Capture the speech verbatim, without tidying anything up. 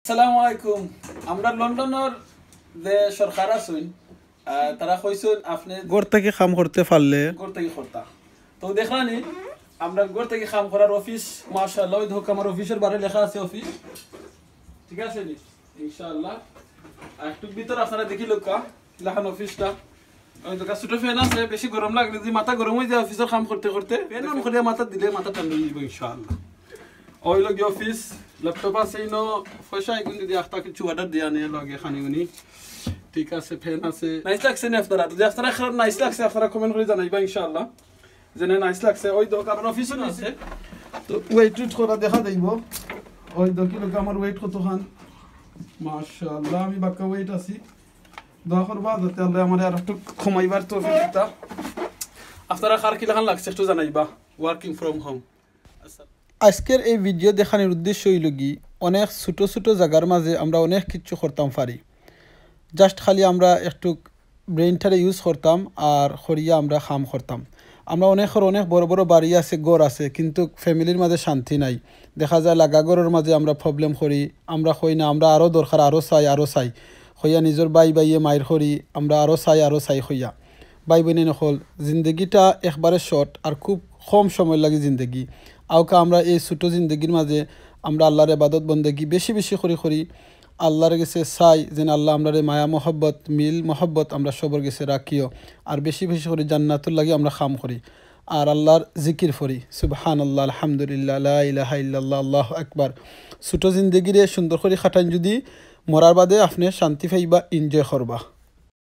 আসসালামু আলাইকুম। আমরা লন্ডনর যে সরকার আছইন, আহ, তারা কইছইন আপনি ঘর থাকি কাম করতে পারলে। ঘর থাকি করতা। তো দেখলানি, আমরা ঘর থাকি কাম করার অফিস, মাশাআল্লাহ, ওই দেখো আমার অফিসর বারে লেখা আছে অফিস, ঠিক আছে নি? ইনশাআল্লাহ। আর একটু ভিতর আপনারা দেখি লোকা, লেখান অফিসটা। ওই দেখো ছোট ফ্যান আছে, বেশি গরম লাগে যদি মাথা গরম হয়ে যায় অফিসর কাম করতে করতে। ফ্যান অন করে মাথা দিলে মাথা ঠান্ডা হয়ে যাবে ইনশাআল্লাহ। ওই লগে অফিস, ল্যাপটপ আছে ইনো, পয়সা এখন যদি একটা কিছু অর্ডার দিয়ে আনে লগে খানি উনি। ঠিক আছে, ফ্যান আছে। নাইস লাগছে নি আপনারা? যদি আপনারা খারাপ নাইস লাগছে, আপনারা কমেন্ট করে জানাইবা ইনশাআল্লাহ। যেন নাইস লাগছে, ওই দেখো আমার অফিসও আছে। তো ওয়েট টুইট করা দেখা যাইব। ওই দেখি লোক আমার ওয়েট কতখান। মাশাআল্লাহ, আমি বাক্কা ওয়েট আছি। দোয়া করবা যাতে আল্লাহ আমারে আর একটু কমাইবার তৌফিক দিতা। আপনারা কার কিলাখান লাগছে একটু জানাইবা। Working from home। আজকের এই ভিডিও দেখানোর উদ্দেশ্য হইল কি, অনেক ছোট ছোট জায়গার মাঝে আমরা অনেক কিছু করতাম পারি। জাস্ট খালি আমরা একটু ব্রেইনটারে ইউজ করতাম আর করিয়া আমরা কাম করতাম। আমরা অনেকের অনেক বড় বড় বাড়ি আছে, ঘর আছে, কিন্তু ফ্যামিলির মাঝে শান্তি নাই। দেখা যায় লাগা ঘরর মাঝে আমরা প্রবলেম করি, আমরা কই না, আমরা আরও দরকার, আরও চাই, আরও চাই কইয়া নিজর ভাই ভাইয়ে মাইর করি, আমরা আরও চাই, আরও চাই কইয়া। ভাই বইনাইন অকল, জিন্দেগিটা একবারে শর্ট আর খুব কম সময় লাগি জিন্দেগি। আউকা আমরা এই ছোট জিন্দেগির মাঝে আমরা আল্লাহর ইবাদত বন্দেগি বেশি বেশি করি করি আল্লাহর গেছে চাই যেন আল্লাহ আমরারে মায়া মহব্বত, মিল মহব্বত আমরা সবর গেছে রাখিও। আর বেশি বেশি করি জান্নাতুর লাগি আমরা কাম করি। আর আল্লাহর জিকির পড়ি, সুবহানাল্লাহ, আলহামদুলিল্লাহ, লা ইলাহা ইল্লাল্লাহ, আল্লাহু আকবার। ছোট জিন্দেগিরে সুন্দর করি কাটাইন যদি, মরার বাদে আপনি শান্তি পাইবা, এনজয় করবা।